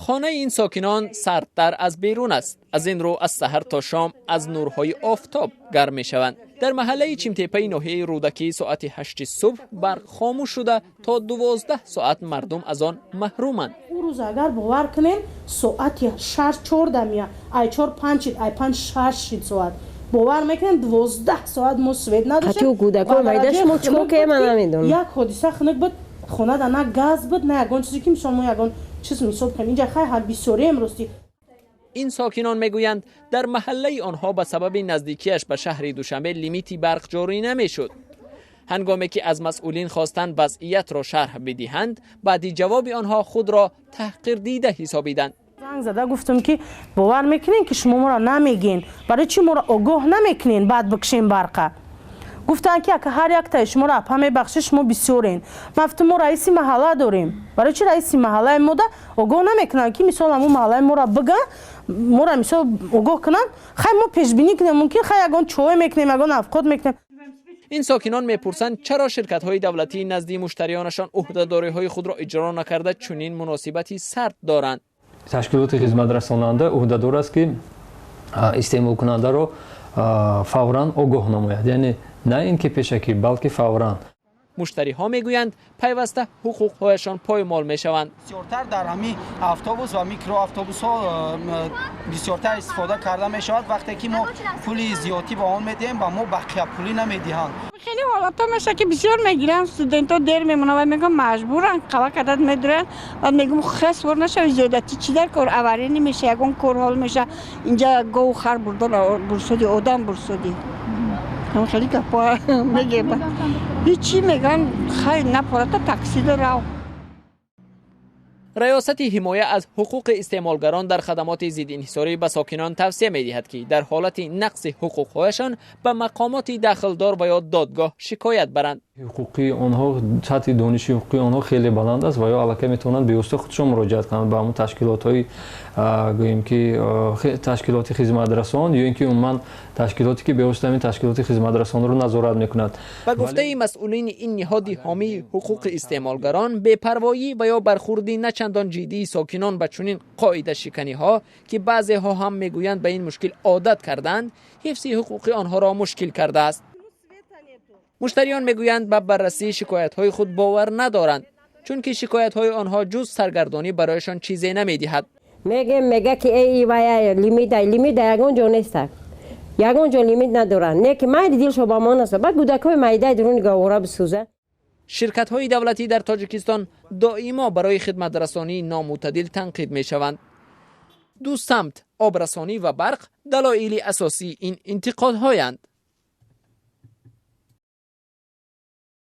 Хонаи ин сокинон сардтар аз берун аст. Аз ин рӯ аз саҳар то шом аз нурҳои офтоб гарм мешаванд. Дар маҳаллаи Чимтепаи ноҳияи Рӯдакӣ соати 8 субҳ барқ хомӯш шуда, то 12 соат мардум аз он маҳруманд. Ӯ рӯз, агар бовар кунем, соати 6 чорда мия, ай 4 5 шид, ай 5 6 шид соат. Бовар мекунем, 12 соат мо свет надоштем. Кӯдакои майда шумо чикор ке, ман намедонам. Як ҳодиса хунук буд, хонада на газ буд, на ягон чизе, ки мисол мо ягон чиз мисол кунем. Инҷа хай ҳар бисёрием, рости. Ин сокинон мегӯянд, дар маҳаллаи онҳо ба сабаби наздикиаш ба шаҳри Душанбе лимити барқ ҷорӣ намешуд. Ҳангоме ки аз масъулин хостанд вазъиятро шарҳ бидиҳанд, баъди ҷавоби онҳо худро таҳқирдида ҳисобиданд. Занг зада гуфтам, ки бовар мекунен, ки шумо моро намегӯен, барои чӣ моро огоҳ намекунен, баъд бикшем барқа? Гуфтанд, ки ака, ҳар яктаи шуморо апа мебахшед, шумо бисёрен. Ман гуфтам, мо раиси маҳалла дорем, барои чӣ раиси маҳаллаи мода огоҳ намекунанд, ки мисол ҳамун маҳаллаи моро биган, моро мисол огоҳ кунанд, хай мо пешбинӣ кунем, мумкин хай ягон чой мекунем, ягон авқот мекунем. Ин сокинон мепурсанд, чаро ширкатҳои давлатӣ назди муштариёнашон ӯҳдадориҳои худро иҷро накарда, чунин муносибати сард доранд. Ташкилоти хизматрасонанда ӯҳдадор аст, ки истеъмолкунандаро фавран огоҳ намояд, яъне на ин ки пешакӣ, балки фавран. Муштариҳо мегӯянд, пайваста ҳуқуқҳояшон поймол мешаванд. Бисёртар дар ҳамин автобус ва микроавтобусҳо бисёртар истифода карда мешавад. Вақте ки мо пули зиёдтӣ ба он медиҳем, ба мо бақияпулӣ намедиҳанд. Хеле ҳолатҳо меша, ки бисёр мегиранд, студентҳо дер мемонанд ва мегӯям, маҷбуранд, қава кардад медуранд. Баъд мегӯм, хес сувор нашави, зиёдатӣ чӣ дар кор, авария меша, ягон кор ҳол меша, инҷа гову хар бурдон бурсоди, одам бурсоди. Хеле гапҳо мегеба, ҳичи мегӯянд, хай напората, таксида рав. Раёсати ҳимоя аз ҳуқуқи истеъмолгарон дар хадамоти зиддиинҳисорӣ ба сокинон тавсия медиҳад, ки дар ҳолати нақси ҳуқуқҳояшон ба мақомоти дахлдор ва ё додгоҳ шикоят баранд. Ҳуқуқии онҳо, сатҳи дониши ҳуқуқии онҳо хеле баланд аст ва ё аллакай метавонанд бевосита худшон муроҷиат кунанд ба ҳамун ташкилотҳои, гӯем ки, ташкилоти хизматрасон ё ин ки умуман ташкилоте, ки бевосита ҳамин ташкилоти хизматрасонро назорат мекунад. Ба гуфтаи масъулини ин ниҳоди ҳомии ҳуқуқи истеъмолгарон, бепарвоӣ ва ё бархурди начандон ҷиддии сокинон ба чунин қоидашиканиҳо, ки баъзеҳо ҳам мегӯянд, ба ин мушкил одат карданд, ҳифзи ҳуқуқи онҳоро мушкил кардааст. Муштариён мегӯянд, ба баррасии шикоятҳои худ бовар надоранд, чунки шикоятҳои онҳо ҷуз саргардонӣ барояшон чизе намедиҳад. Мегем, мега, ки эй, вая лимита, лимита ягон ҷо нестак, ягон ҷо лимит надоранд, не ки майли дилшо ба мо наста, баъд кӯдакҳои майдаи дуруни гаҳвора бисӯза. Ширкатҳои давлатӣ дар Тоҷикистон доимо барои хидматрасонии номӯътадил танқид мешаванд. Ду самт, обрасонӣ ва барқ, далоили асосии ин интиқодҳоянд.